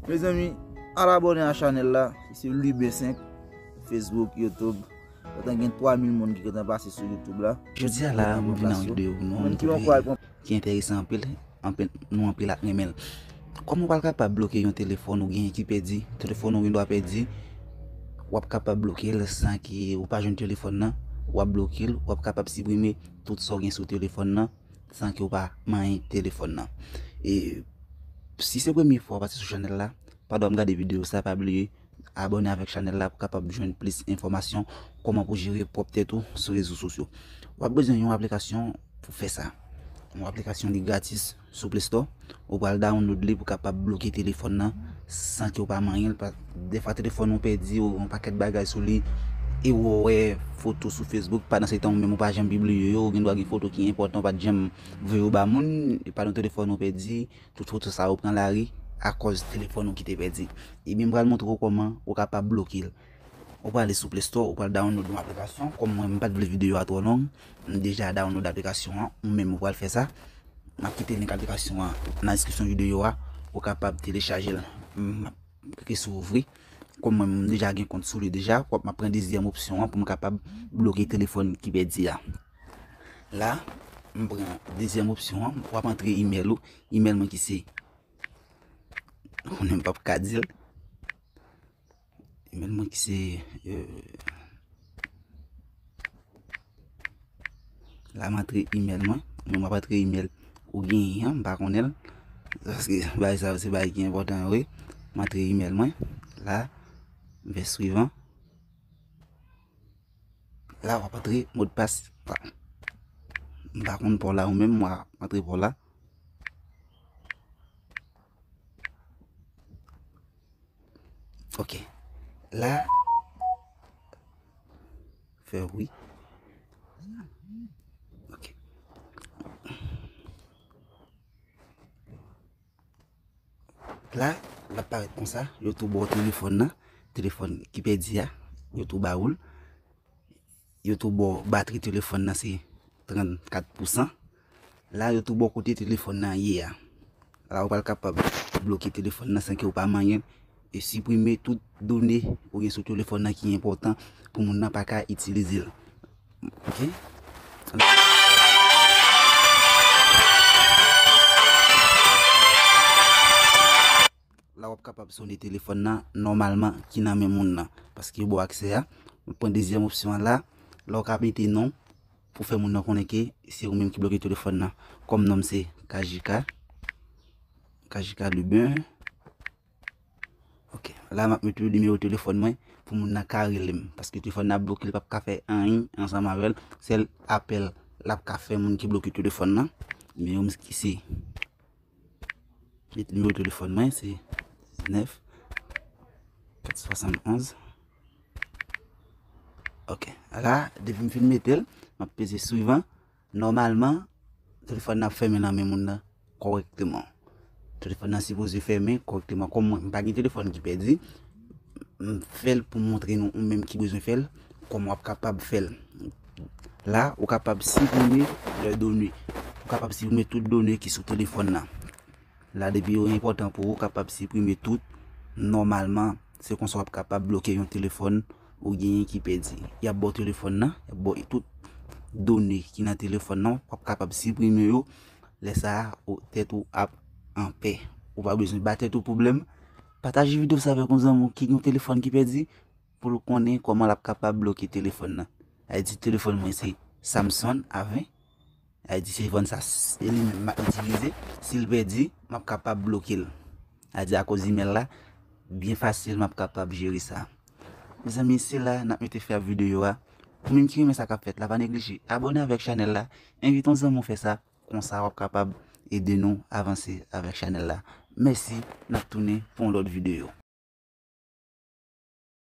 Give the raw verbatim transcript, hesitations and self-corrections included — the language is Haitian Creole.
Mezanmi, al abòne a chanèl la, se Lubin senk, Facebook, YouTube. Gentan gen twa mil moun ki gentan pase sou YouTube la. Jodi a la, m vin nan yon videyo pou nou, yon videyo ki enteresan anpil, anpil, nou anpil ap renmen l. Kòman w pral kapab bloke yon telefòn ou genyen ki pèdi? Telefòn ou gendwa pèdi, w ap kapab bloke l san ke ou pa jwenn telefòn nan, w ap bloke l, w ap kapab siprime tout sa w gen sou telefòn nan san ke w pa manyen telefòn nan. E si se premye fwa w pase sou chanèl la, pandan w ap gade videyo sa, pa bliye abòne avèk chanèl la pou kapab jwenn plis enfòmasyon kòman pou jere pwòp tèt ou sou rezo sosyo. W ap bezwen yon aplikasyon pou fè sa. Yon aplikasyon li gratis sou Play Store. Ou pral download li pou kapab bloke telefòn nan san ke w pa manyen l. Pa- Defwa telefòn ou pèdi, ou yon pakèt bagay sou li, e ou wè foto sou Facebook, pandan se tan ou menm ou pa janm pibliye yo, ou gendwa gen foto ki enpòtan, ou pa t janm voye yo ba moun, e pandan telefòn ou pèdi, tout foto sa yo pran lari akòz telefòn ou ki te pèdi. Ebyen, m pral montre w kòman ou kapab bloke l. Ou prale sou Play Store, ou pral download yon aplikasyon. Kòm mwen, m pa t vle videyo a twò long, m deja download aplikasyon an. Ou menm, ou pral fè sa. M ap kite link aplikasyon an nan deskripsyon videyo a. Ou kapab telechaje l. M ap klike sou ouvri. Kòm mwen, m deja gen kont sou li deja, m ap pran dezyèm opsyon an pou m kapab bloke telefòn ki pèdi a. La, m pran dezyèm opsyon an, w ap antre imèl ou. Imèl mwen ki se, konnen m p ap ka di l. Imèl mwen ki se, euh, la m antre imèl mwen. Mwen m ap antre imèl ou genyen an, m pa konnen l. Paske bagay sa yo se bagay ki enpòtan yo, wi. M antre imèl mwen. La, m fè swivan. La, w ap antre modpas pa w. M pa konn pa w la, ou menm, w ap antre pa w la. Ok. La, fè wi. Ok. La, l ap parèt konsa, yo tou ba w telefòn nan, telefòn ki pèdi a, yo tou ba ou l. Yo tou ba w batri telefòn nan se trannkat pousan. La, yo tou ba w kote telefòn nan ye a. La, ou pral kapab bloke telefòn nan san ke w pa manyen l e siprime tout done ou gen sou telefòn nan ki enpòtan pou moun nan pa ka itilize l. Ok? La, w ap kapab sone telefòn nan nòmalman ki nan men moun nan. Paske yo ba w aksè a. M pran dezyèm opsyon an la. La, w ka mete non pou fè moun nan konnen ke se ou menm ki bloke telefòn nan. Kòm non m se Kajika. Kajika Lubin. Ok. La, m ap mete nimewo telefòn mwen pou moun nan ka rele m. Paske telefòn nan ap bloke, li p ap ka fè anyen ansanm avè l. Sèl apèl l ap ka fè moun ki bloke telefòn nan. Nimewo m ki se Nimewo telefòn mwen se diznèf kat swasannonz. Ok. La, depi m fin mete l, m ap peze swivan. Nòmalman, telefòn nan ap fèmen nan men moun nan kòrèkteman. Telefòn nan sipoze fèmen kòrèkteman. Kòm mwen, m pa gen telefòn ki pèdi, m fè l pou montre nou ou menm ki bezwen fè l, kòman w ap kapab fè l. La, ou kapab siprime lè done. Ou kapab siprime tout done ki sou telefòn nan. La, depi yo enpòtan pou ou, ou kapab siprime tout. Nòmalman, se konsa w ap kapab bloke yon telefòn ou genyen ki pèdi. Y ap ba w telefòn nan, y ap ba w tout done ki nan telefòn nan, w ap kapab siprime yo. Lè sa a, ou, tèt ou ap anpè. Ou pa bezwen ba tèt ou pwoblèm. Pataje videyo sa avèk yon zanmi w ki gen yon telefòn ki pèdi pou l konnen kòman l ap kapab bloke telefòn nan. Sa vle di telefòn mwen se Samsung A ven. Sa vle di telefòn sa, s- e li menm m ap itilize. Si l pèdi, m ap kapab bloke l. Sa vle di akoz imèl la, byen fasil, m ap kapab jere sa. Mezanmi, se la n ap mete fen a videyo a. Ou menm ki renmen sa k ap fèt la, pa neglije abòne avèk chanèl la. Envite yon zanmi w fè sa. Konsa w ap kapab ede nou avanse avèk chanèl la. Mèsi, n ap tounen pou yon lòt videyo.